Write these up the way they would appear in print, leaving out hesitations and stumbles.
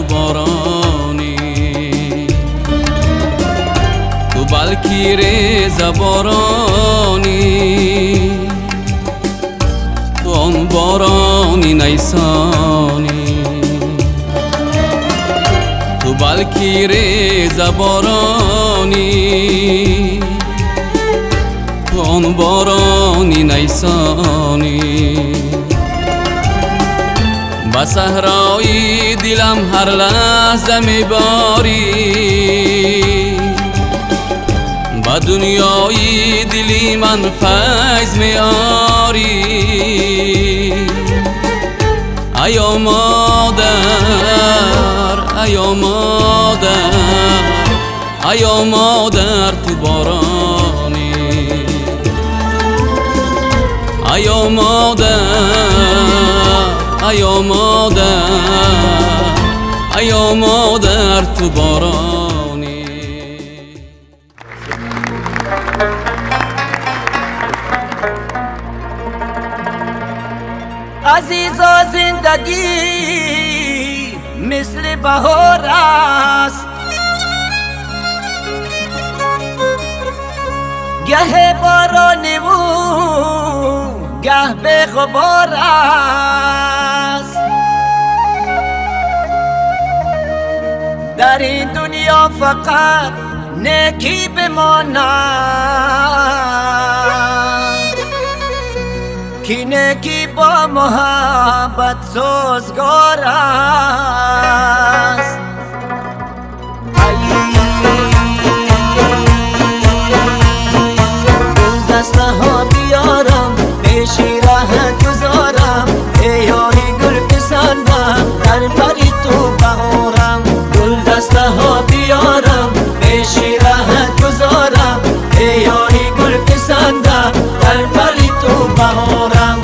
تو بارانی تو بلکی ریز بارانی تو آن بارانی نیسانی تو بلکی ریز بارانی تو آن بارانی نیسانی به صحرای دلم هر لحظه میباری به دنیای دلی من فیض میاری ایا مادر ایا مادر ایا مادر تو بارانی ایا مادر ایا مادر ایا مادر تو بارانی عزیزا زندگی مثل بهار است گه بارانی و گه به غبار است در این دنیا فقط نیکی بماند که نیکی با محبت سازگار است. گل ها بیارم پیشی راحت گذارم ای یاری گل پسندم در پری تو بهارم گل دسته ها بیارم پیشی راحت گذارم ای یاری گل پسندم در پری تو بهارم.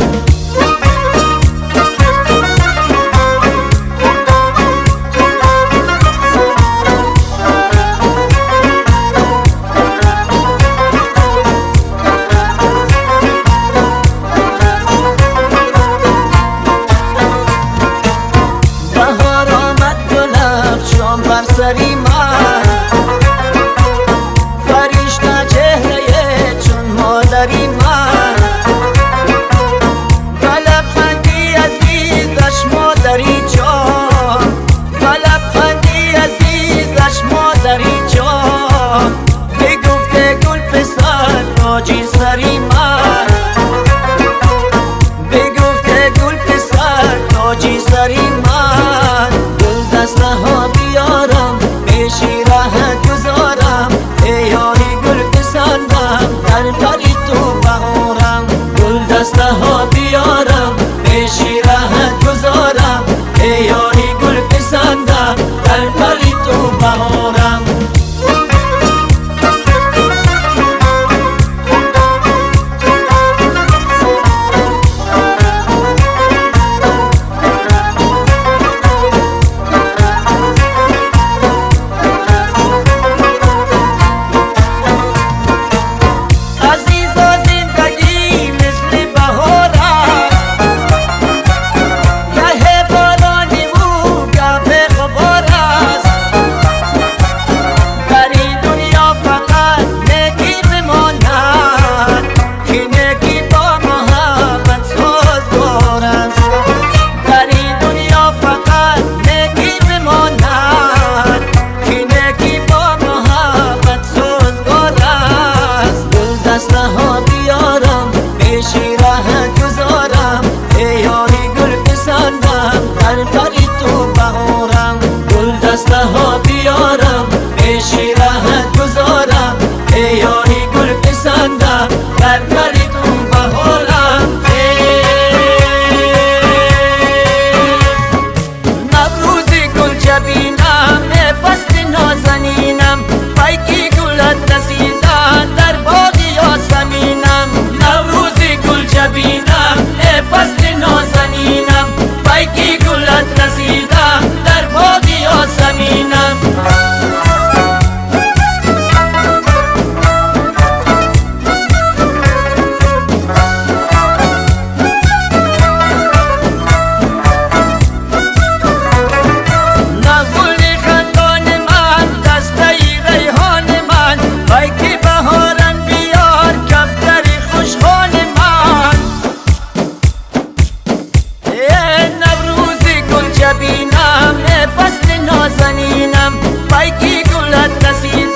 جبینم، فصل نازنینم، پایکی گلت رسیدم.